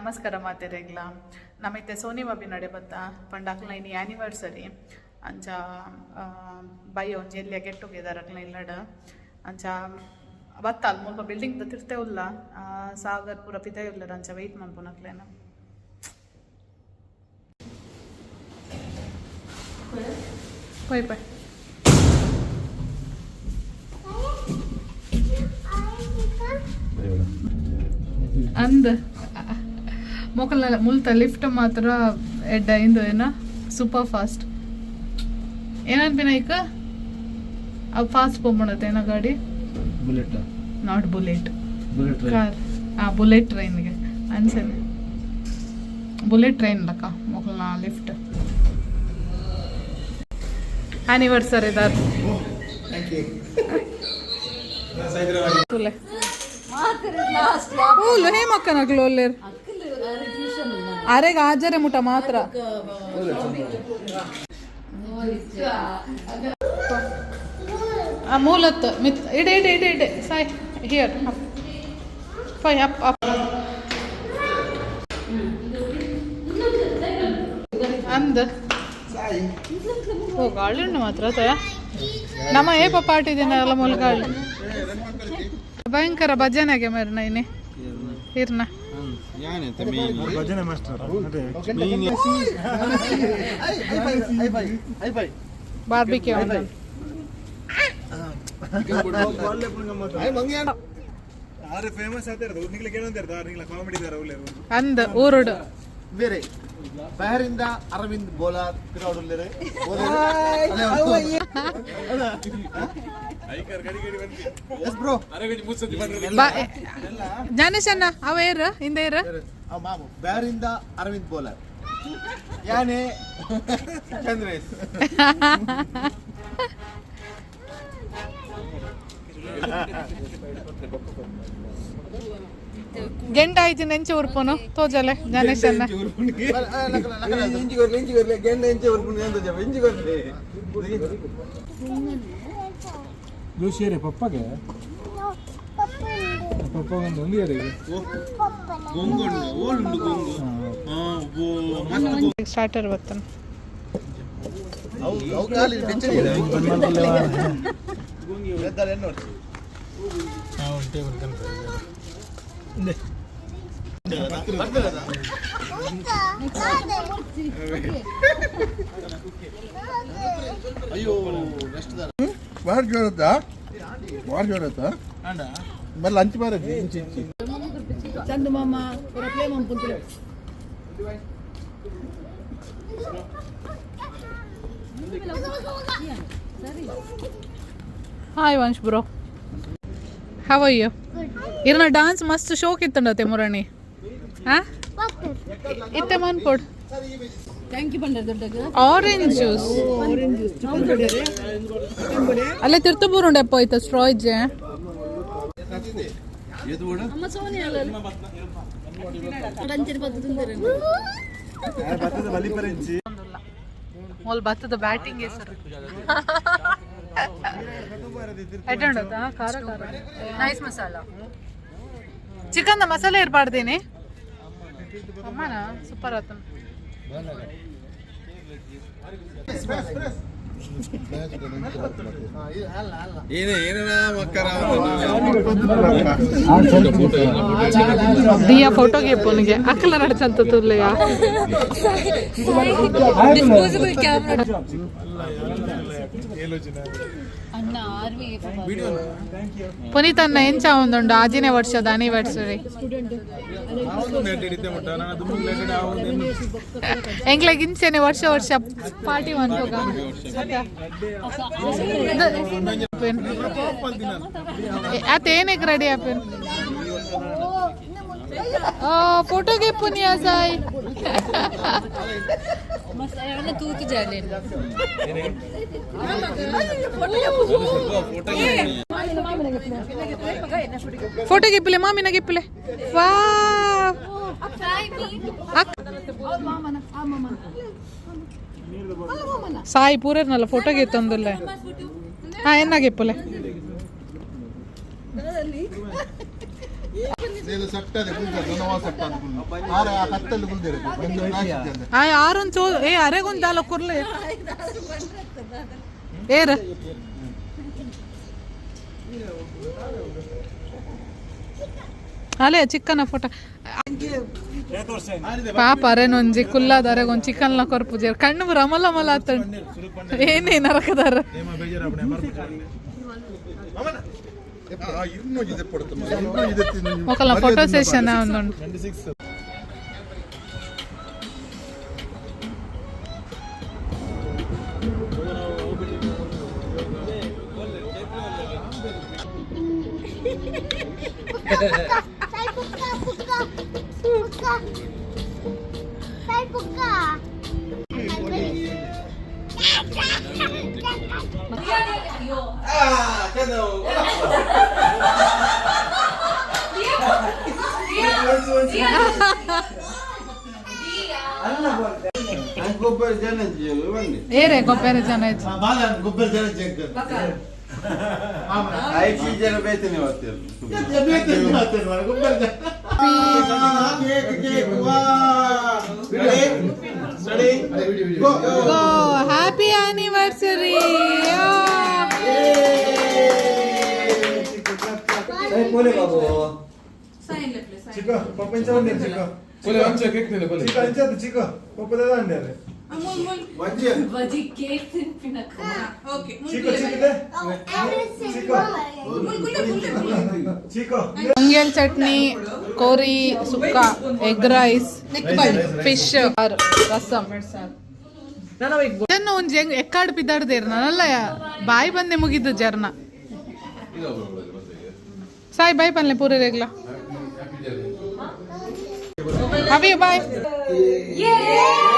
ನಮಸ್ಕಾರ ಮಾತೆರೆಗ್ಲ. ನಮಿತ್ತೆ ಸೋನಿ ಬಾಬಿ ನಡೆ ಬತ್ತ ಪಂಡ ಅಕ್ಲ ಇನಿ ಆನಿವರ್ಸರಿ. ಅಂಚ ಬಯ್ಯ ಒಂಜಿ ಎಲ್ಯ ಗೆಟ್ ಟುಗೆದರ್ ಅಕ್ಲ ಇಲ್ಲಡ್. ಅಂಚ ಬತ್ತ ಅಲ್ ಮುಲ್ಪ ಬಿಲ್ಡಿಂಗ್ ದ ತಿರ್ತೆ ಉಲ್ಲ. ಸಾಗರ್ ಪೂರ ಪಿದಯಿ ಉಲ್ಲೆರ್. ಅಂಚ ವೆಯ್ಟ್ ಮನ್ಪುನಕ್ಲೆನ. ಪೋಯ್ ಪೋಯ್. ಅಂದ್ ಮೊಕಲ್ನ ಮುಲ್ತ ಲಿಫ್ಟ್ ಮಾತ್ರ ಎಡ್ಡ ಇಂದು ಏನ ಸೂಪರ್ ಫಾಸ್ಟ್. ಏನನ್ಪಿನ ಐಕ್ ಅವು ಫಾಸ್ಟ್ ಪೋಪುಂಡತ್ತೆ ಏನ ಗಾಡಿ? Bullet. Not bullet. Bullet. Car. ಆ ಬುಲೆಟ್ ಟ್ರೈನ್ಗೆ ಅನ್ಸನೆ. ಬುಲೆಟ್ ಟ್ರೈನ್ ಲಕ್ಕ ಮೊಕಲ್ನ ಲಿಫ್ಟ್. ಆನಿವರ್ಸರಿ ದಾರ್. ತುಲೆ ಓಲು ಹೇಮಕ್ಕನಕ್ಲು ಒಲ್ಲೆರ್ ಅರೆಗ್ ಆಜರೆ ಮುಟ ಮಾತ್ರ. ಆ ಮೂಲತ್ ಮಿತ್ ಇಡೆ ಇಡೆ ಇಡೆ ಇಡೆ. ಸಾಯ್ here up five up up ಅಂದ್. ಓ ಗಾಳಿ ಉಂಡು ಮಾತ್ರ ತಯ. ನಮ್ಮ ಏಪ ಪಾಟಿದಿನಲ್ಲ ಮೂಲ ಗಾಳಿ ಭಯಂಕರ ಭಜನೆಗೆ ಮೇರ್ನ ಇನಿ ಇರ್ನ. ಭಜನೆ ಮಾಸ್ಟರ್. ಬಾರ್ಬಿಕ್ಯೂ. ಆರೆ ಫೇಮಸ್ ಆತ ನಿಗ್ಲ ಕೇಳಂದಿರ್ದ ನಿಗ್ಲ ಕಾಮಿಡಿ ದಾರ ಉಲ್ಲೇರು. ಅಂದ್ ಊರುಡು. ಬೇರೆ ಬಹರಿಂದ ಅರವಿಂದ್ ಬೋಲಾರ್ ಪಿರಾಡುಲ್ಲೆರೆ. Yes bro. ಜ್ಞಾನೇಶಣ್ಣ ಅವ ಏರ್ ಹಿಂದೆ ಏರ್. ಮಾಮು ಬಹರಿಂದ ಅರವಿಂದ್ ಬೋಲಾರ್ ಯಾನೆ ಚಂದ್ರೇಶ್. ಗೆಂಡ ಆಯ್ತು ನೆಂಚೆ ಉರ್ಪುನು ತೋಜಲೆ ಜ್ಞಾನೇಶಣ್ಣ. ಇಂಚಿ ಕೊರ್ಲೆ ಇಂಚಿ ಕೊರ್ಲೆ ಗೆಂಡ ಇಂಚಿ ಉರ್ಪುನು ಎಂತ ಇಂಚಿ ಕೊರ್ಲೆ. ಜೋಶಿಯರೇ ಪಪ್ಪಗೆ ಪಪ್ಪ ಒಂದು ಒಂದು ಗೊಂಗುಂಡು ಓಳುಂಡು ಗೊಂಗು ಮಸ್ತ್. ಸ್ಟಾರ್ಟರ್ ಬರ್ತಾನೆ. ಅವು ಅವು ಖಾಲಿ ಬೆಚ್ಚನೆ ಎನ್ನೋಡು. ಟೇಬಲ್. ಅಯ್ಯೋ ಎಷ್ಟು ಬಾರಿ ಜೋರತ್ತಾ, ಬಾರಿ ಜೋರತ್ತಾ. మరి లంచ్ బారది ఇంచి ఇంచి. ಚಂದು ಮಾಮ ಪೂರ ಪ್ಲೇ ಮಂಪುಂತಲೆ. Hi Vansh bro, how are you? ಇರ್ನ ಡಾನ್ಸ್ ಮಸ್ತ್ ಶೋಕ್ ಇತ್ತಂಡತೆ ಮುರಣಿ. ಹಾ ಇತ್ತೆ ಮನ್ಪೊಡ್. Thank you ಪಂಡರ್ ದೊಡ್ಡಗ. ಆರೆಂಜ್ ಜ್ಯೂಸ್ ಅಲ್ಲೇ ತಿರ್ತಪೂರುಂಡೆ ಅಪ್ಪ ಆಯ್ತಾ ಸ್ಟ್ರಾ ಇಜ್ಜೆ. ಅಮ್ಮ ಸೋನಿಯಾ ಅಲ್ಲ ಅಂಚನೆ ಪದ್ದು ತುಂದರೆ. ಬಲಿ ಪರೆಂಚಿ. ಮೊಲ್ ಬತ್ತದ ಬ್ಯಾಟಿಂಗ್ ಹೆಸರು ಖಾರ ಖಾರ. ನೈಸ್ ಮಸಾಲ. ಚಿಕನ್ ಮಸಾಲೆ ಇರಬಾರ್ದೇನೆ ಅಮ್ಮನ. ಸೂಪರ್ ಆತ. ಏನೇ ಏನೇನ ಮಕ್ಕರ. ದಿಯಾ ಫೋಟೋಗೆ ಪೋನಿಗೆ ಅಕ್ಕಲ ನಡ್ಸಂತ ತುಲ್ಲೆಯ. ಡಿಸ್ಪೋಸಬಲ್ ಕ್ಯಾಮೆರಾ ಅಣ್ಣ ಆರ್ವಿ. ಪುನೀತ್ ಅನ್ನ ಎಂಚ ಒಂದುಂಡು ಆಜಿನೇ ವರ್ಷದ ಆನಿವರ್ಸರಿ. ಎಂಕ್ಲೆಗ್ ಇಂಚೆನೆ ವರ್ಷ ವರ್ಷ ಪಾರ್ಟಿ ಮನ್ಪುಗ. ಆತ ಏನಕ್ಕೆ ರೆಡಿ ಆಪೇನ್ ಫೋಟೋಗೆ ಪುನಿಯಾ ಸಾಯ್. ಮಸ್ತ್ ಅವನ ತೂತು ಜಾಲೆ. ಫೋಟೋ ಗಿಪ್ಪಲೆ ಮಾಮಿನ ಗಿಪ್ಪಲೆ ವಾ. ಸಾಯಿ ಪೂರನಲ್ಲ ಫೋಟೋಗೆ ತಂದುಲ್ಲೆ. ಹಾ ಎನ್ನಾಗಿಪ್ಪಲೆ. ಸೆಟ್ ಅದೆ ಕುಲ್ದ ಸೆಟ್ ಆರೆ ಆ ಕತ್ತಲ್ಲಿ ಕುಲ್ದಿರ. ಆ ಆರೊಂದು ಚೋ ಏ ಅರೆಗೊಂದು ದಾಲ ಕುರ್ಲೆ ಏರ್. ಅಲೆ ಚಿಕ್ಕನ ಫೋಟೋ ಪಾಪ. ಅರೆನೊಂಜಿ ಕುಲ್ಲಾದ ಅರೆಗೊಂದು ಚಿಕನ್ ಲ ಕೊರ್ಪುಜೆರ್. ಕಣ್ಣು ರಮಲ ಮಲ ಆತಂಡ್. ಏನೇ ನರಕದಾರ. ಇನ್ನೊಂದು ಪಡ್ತು, ಇನ್ನೊಂದು. ಮೊಕಲ photo session ಒಂದುಂಡು. 26. Sai puka puka puka. Sai puka. ಗೊಬ್ಬರ ಜನ ಇవ్వండి. ಏರೆ ಗೊಬ್ಬರ ಜನ ಇಜ್ಜಿ. ಗೊಬ್ಬರ ಜನ ಜಗ್ಗ. ಐದು ಜನ ಬೇತನೆ ಬರ್ತೀವಿ. ಗೊಬ್ಬರ ಜನ. Cake cake. Ready, ready, go. Go. Happy anniversary. పోలే బాబు. ಚಿಕ್ಕ ಪಪ್ಪ ಇಂಚ ಬಂದಿರು ಚಿಕ್ಕ. ಚಿಕ್ಕ ಇಂಚ ಚಿಕ್ಕ ಪಪ್ಪ ದಾದ ಅಂಡಾರೆ. ಬಜಿ ಕೇಕ್ ತಿನ್ಪಿನಕ್ಕ. ಚಿಕ್ಕ ಚಿಕ್ಕದೆ ಚಿಕ್ಕ ಚಿಕ್ಕ. ಪೊಂಗಲ್ ಚಟ್ನಿ, ಕೋರಿ ಸುಕ್ಕ, ಎಗ್ ರೈಸ್, ಫಿಶ್ ರಸಂ. ಒಂಜಿ ಎಕ್ಕಾಡ್ ಪಿದಾಡ್ದೇರ್ ನನ್ನಲ್ಲ ಬಾಯಿ ಬಂದೆ ಮುಗಿದ್ದು ಜರ್ನ. ಸಾಯ್ ಬಾಯ್ ಪನ್ಲೆ ಪೂರ ರೇಗ್ಲ. ಅವಿ ಬಾಯ್. Yeah!